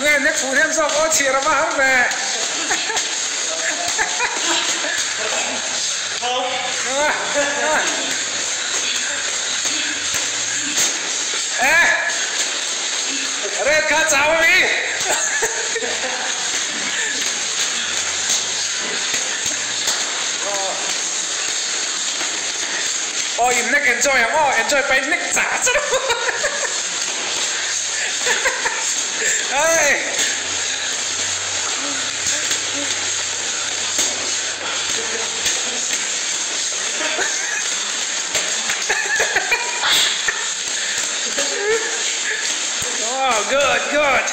nge nek fuh hnem zawk aw chhir a va har ve. E red kha chau a mi. Aw in nek enjoy ang aw enjoy pahin nek char char Hey. Oh, good, good.